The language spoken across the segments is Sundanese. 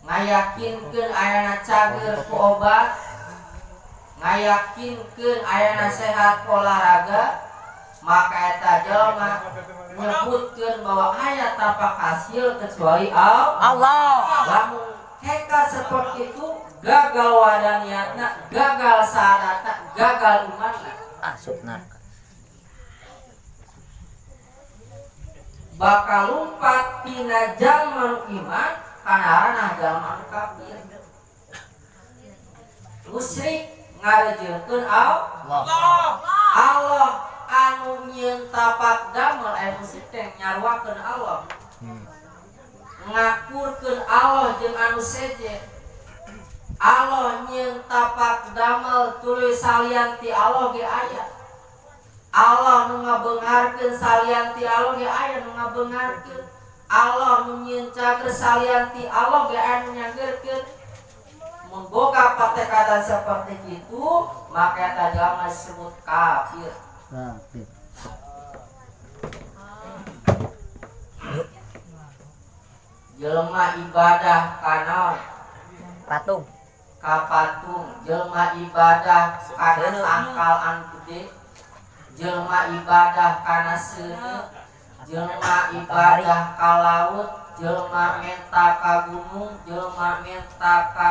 Ngayakinkeun ayana cager ku obat, ngayakinkeun ayana sehat ku olahraga, maka eta jelema nyebutkeun bahwa aya tapak hasil kecuali Allah. Lamun heka seperti itu gagal wadaniatna, gagal sahadatna, gagal imanna. Asup neraka. Bakal lumpat tina jalma nu iman kana ranah jalma nu kafir. Musyrik ngarejeukeun Allah. Allah anu nyieun tapak damel aya musyrik teh nyaruakeun Allah. Ngakurkeun Allah jeung anu seje. Allah nyieun tapak damel tuluy salian ti Allah ge aya. Allah nu ngabeungharkeun salian ti Allah ge aya nu ngabeungharkeun. Allah nu nyieun cager salian ti Allah ge aya nu nyagerkeun. Mun boga patekatan seperti itu, maka eta jalma disebut kafir. Kafir. Jelema ibadah kana Patung. Ka patung, jelema ibadah kana tangkal anu gede, jelema ibadah kana seuneu, jelema ibadah ka laut, jelema menta ka gunung, jelema menta ka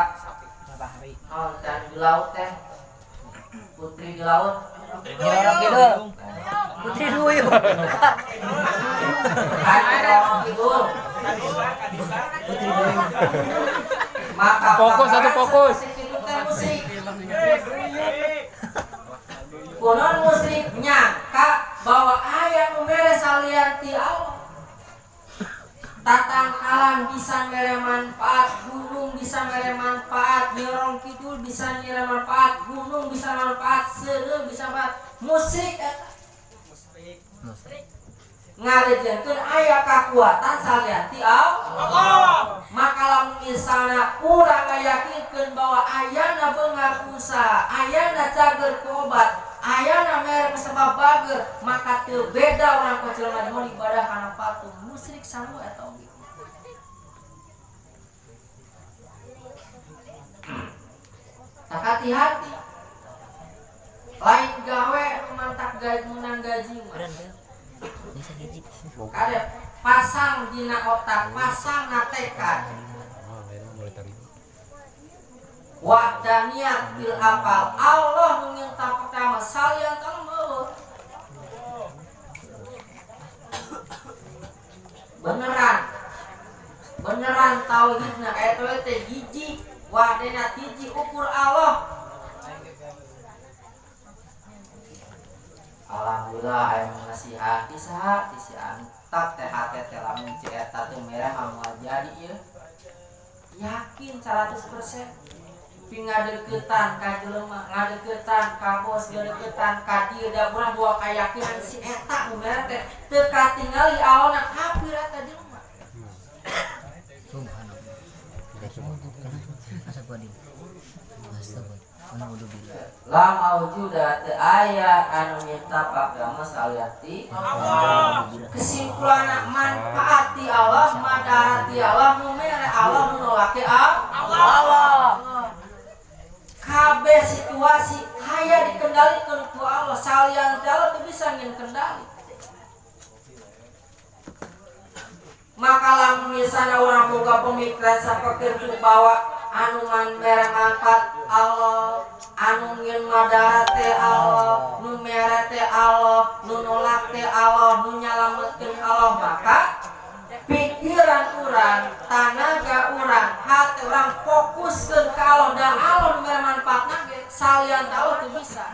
naon teh di laut teh, putri di laut. Nyiroro Kidul. Putri Duyung. Nyiroro Kidul. Putri Duyung. Maka Fokus, satu fokus. Itu teh musrik. Kunon musyrik nyangka bahwa aya nu mere salian ti Allah. Tatangkalan bisa mere manfaat, gunung bisa mere manfaat, Nyiroro Kidul bisa mere manfaat, gunung bisa manfaat, seuneu bisa manfaat. Musyrik eta. Ngarejenkeun aya kakuatan salian ti Allah. Maka lamun misalna urang ngayakinkeun bahwa ayana beunghar usaha, ayana cager ku obat, ayana mere sebab bager, maka teu beda urang ku jelema mun ibadah kana patung. Musyrik sarua eta oge. Tak hati-hati. Lain gawe mantak gaji menang gaji mah. Kade pasang dina otak, pasang na tekad. Wahdaniyat bil apal. Allah nu nyiptakeun pertama salian tah meueuh. Beneran. Beneran tauhidna eta teh hiji, wahdaniyat hiji ukur Allah. Alhamdulillah aya nu nasihati saha ti si antap teh hate teh lamun ci eta teh merah mah moal jadi ieu. Yakin 100% pingadeukeutan ka jelema, ngadeukeutan ka bos, ngadeukeutan ka dieu da urang bawa kayakinan si eta nu merah teh teu katingali awalna kafir eta jelema. Subhanallah. Astagfirullah. Astagfirullah. La maujuda teu aya anu nyiptakeun agama salian ti Allah. Kesimpulanna manfaat ti Allah, madarat ti Allah, nu mere Allah, nu nolak ti Allah. Kabeh situasi aya dikendalikan ku Allah, salian ti Allah teu bisa ngin kendali. Maka lamun misalna urang boga pemikiran saperti itu bahwa anu man mere manfaat Allah, anu ngin madarat teh Allah, nu mere teh Allah, nu nolak teh Allah, nu nyalametkeun Allah, maka pikiran urang, tanaga urang, hati urang fokuskeun ka Allah dan Allah nu mere manfaatna ge salian ta Allah teu bisa.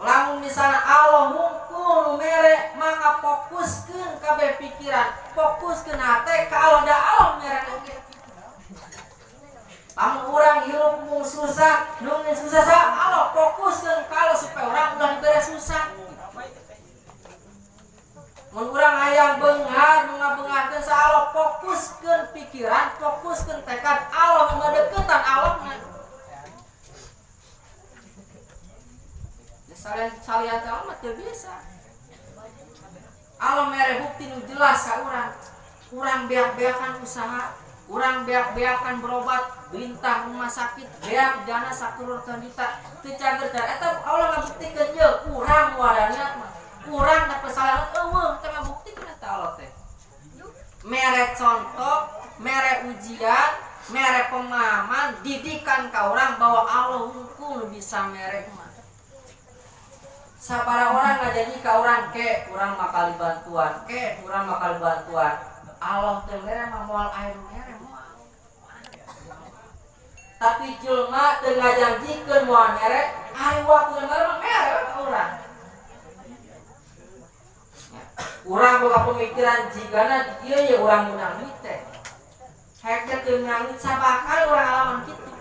Lamun misalnya Allah mungkul nu mere, maka fokuskeun kabeh pikiran, fokuskeun hate ka Allah da Allah nu mere oge. Lamun urang hirup mung susah, nu susah sa Allah fokuskeun ka Allah supaya urang ulah dibere susah. Mun urang hayang beunghar, nu ngabeungharkeun sa Allah fokuskeun pikiran, fokuskeun tekad Allah nu ngadeukeutan Allahna. Salian teh mah teu bisa. Allah mere bukti nu jelas ka urang. Urang beak-beakan usaha, urang beak-beakan berobat, lintah rumah sakit, beak dana sakururkeun juta, teu cager teh. Eta Allah ngabuktikeun ye, urang moal niat mah. Urang teh kesalahan eueuh teh ngabuktikeun eta Allah teh. Mere contoh, mere ujian, mere pemahaman, didikan ka urang bahwa Allah hungkul bisa mere mah. Sabara orang ngajanji ka urang ke, urang bakal bantuan, ke, urang bakal bantuan. Allah teu mere mah moal aya nu mere moal. Tapi jelema teu ngajanjikeun moal mere, ari waktu mere mah mere we ka urang. Ya, urang boga pemikiran jigana ieu ye urang meunang duit teh. Hek teh teu meunang duit sabakal urang alaman kitu.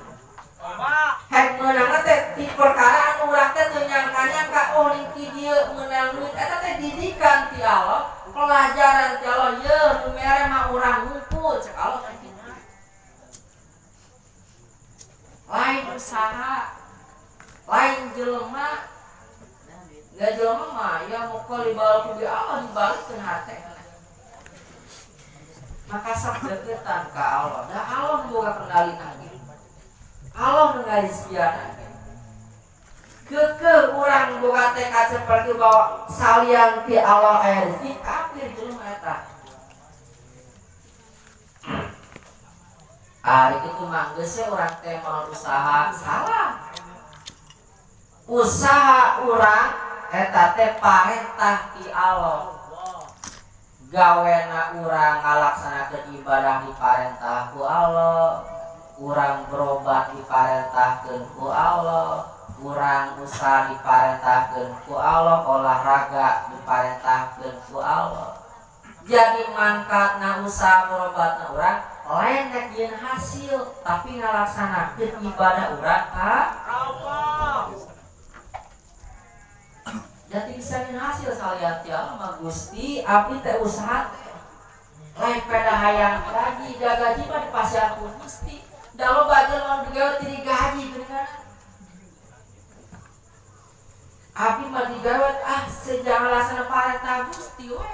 Hek meunangna teh ti perkara anu urang teh teu nyangka-nyangka oh ning ti dieu meunang duit eta teh didikan ti Allah, pelajaran ti Allah ye nu mere mah urang ngumpul cek Allah teh kitu. Lain usaha, lain jelema. Da jelema mah ya muqallibal qulubi Allah dibalikeun hate. Maka sok deketan ka Allah. Da Allah nu boga kendali ge. Allah nu ngarizkiana ge. Keukeuh urang boga tekad seperti bahwa salian ti Allah aya rezeki kafir jelema eta. Ari kitu mah geus we urang teh moal usaha salah. Usaha urang eta teh parentah ti Allah. Gawena urang ngalaksanakeun ibadah diparentah ku Allah, urang berobat diparentahkeun ku Allah, urang usaha diparentahkeun ku Allah, olahraga diparentahkeun ku Allah. Jadi mangkatna usaha berobatna urang lain rek yeun hasil, tapi ngalaksanakeun ibadah urang ka Allah. Jadi bisa nyeun hasil salian ti Allah mah Gusti abdi teh usaha teh lain pada hayang gaji, da gaji mah dipasihan ku Gusti. Da loba jelema nu digawe teu digaji geuningan. Abdi mah digawe ah sejang alasan parentah Gusti we.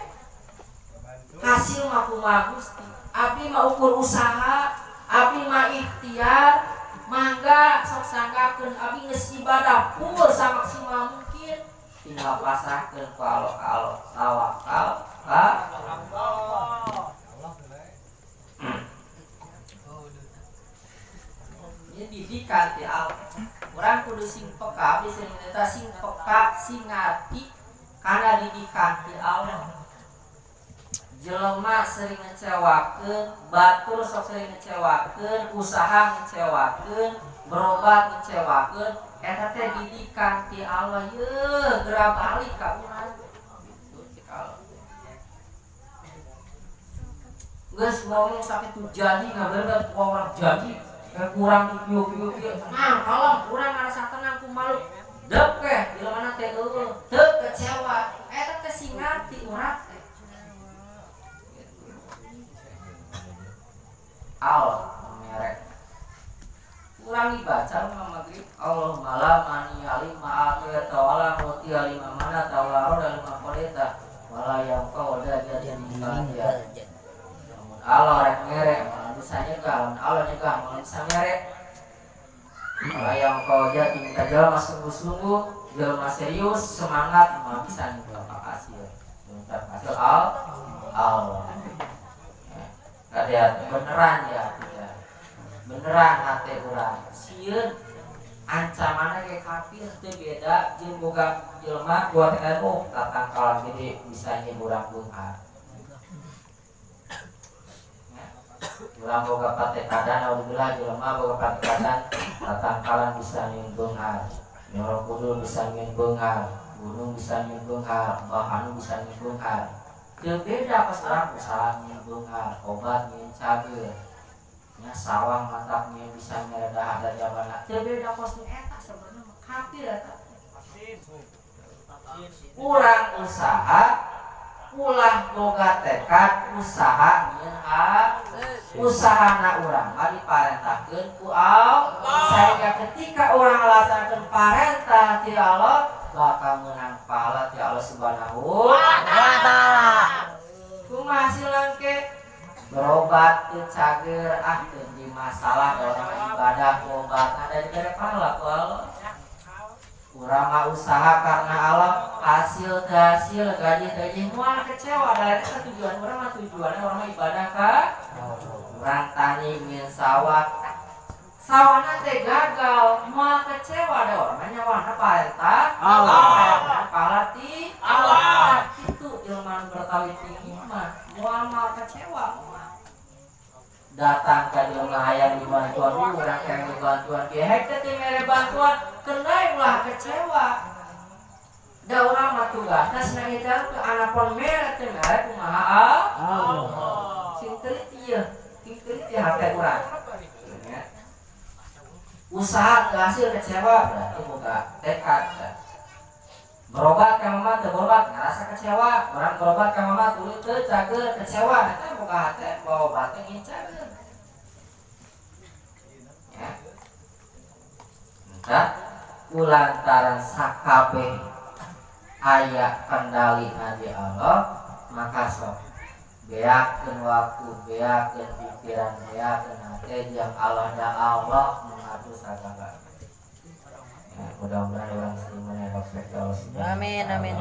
Hasil mah kumaha Gusti. Abdi mah ukur usaha, abdi mah ikhtiar, mangga sok sanggakeun abdi geus ibadah full samaksimal mungkin. Tinggal pasrahkeun ku Allah ka Allah. Tawakal ka Allah. Ini didikan ti Allah. Urang kudu sing peka, abdi sing eta sing peka, sing ngarti kana didikan ti Allah. Jelema sering ngecewakeun, batur sok sering ngecewakeun, usaha ngecewakeun, berobat ngecewakeun, eta teh didikan ti Allah yeuh geura balik ka urang. Gitu cek Allah. Geus ngomong sakitu janji ngabener ku urang janji, kurang kieu kieu kieu. Tenang, kalem, urang ngarasa tenang ku malu. Dep keh, jelema teh eueuh, teu kecewa. Eta teh sing ngarti urang teh. Allah merek. Kurang dibaca mah maghrib. Allahumma la mani lima atau wala muti lima mana tawala roda lima qoleta wala yang kau udah jadi dia. Namun Allah rek merek, malah bisa nyegah, lamun Allah nyegah, malah bisa merek. Wala yang kau jadi minta jelema sungguh-sungguh, jelema serius, semangat, malah bisa nyegah hasil. Minta hasil Allah. Ada beneran ya, tidak beneran hati urang sieun ancamanna kayak kafir teu beda jeung boga jelema buat ilmu tatangkalan gede bisa nyeburang beunghar. Urang boga patekadan alhamdulillah jelema boga patekadan tatangkalan bisa nyieun beunghar, Nyoro Kidul bisa nyieun beunghar, gunung bisa nyieun beunghar, bahanu bisa nyieun beunghar. Teu beda pas urang usaha nyieun beunghar, obat nyieun cager, nya sawah matak nyieun bisa ngeredah ada jabana. Teu beda kos nu eta sebenarnya mah kafir eta. Urang usaha ulah boga tekad usaha nyieun usahana urang mah diparentahkeun ku Allah sehingga ketika urang ngalaksanakeun parentah ti Allah bakal menang pahala ti Allah Subhanahu wa taala. Berobat teu cager, ah, teu di masalah, urang ibadah obat ada dibere pahala ku Allah. Urang mah usaha karena Allah, hasil teu hasil, gaji teu gaji, moal kecewa. Da eta tujuan urang mah, tujuannya urang mah ibadah ka. Urang tani ngin sawah, sawahna teh gagal, moal kecewa, da urang mah nyawana parentah Allah. Pahala ti Allah. Itu ilmu anu bertauhid tinggi mah moal moal kecewa, moal. Datang ka jelema hayang dibantuan, urang hayang dibantuan kieu, hek teh teu mere bantuan, kendai ulah kecewa, da urang mah tugasna senang ke anapon mere teu mere kumaha Allah. Sing teliti ya, sing teliti hate urang ya. Usaha teu hasil kecewa, berarti boga tekad kan. Berobat ka mama teu berobat ngerasa kecewa, urang berobat ka mama tuluy teu cager, kecewa, eta boga hate bawa obat teh ingin cager ya. Entah kulantaran sakabeh aya kendali di Allah, maka sok beakeun waktu, beakeun pikiran, beakeun hate jang Allah, da Allah mengatur sagala. Ya, mudah-mudahan urang seiman ya. Amin, amin.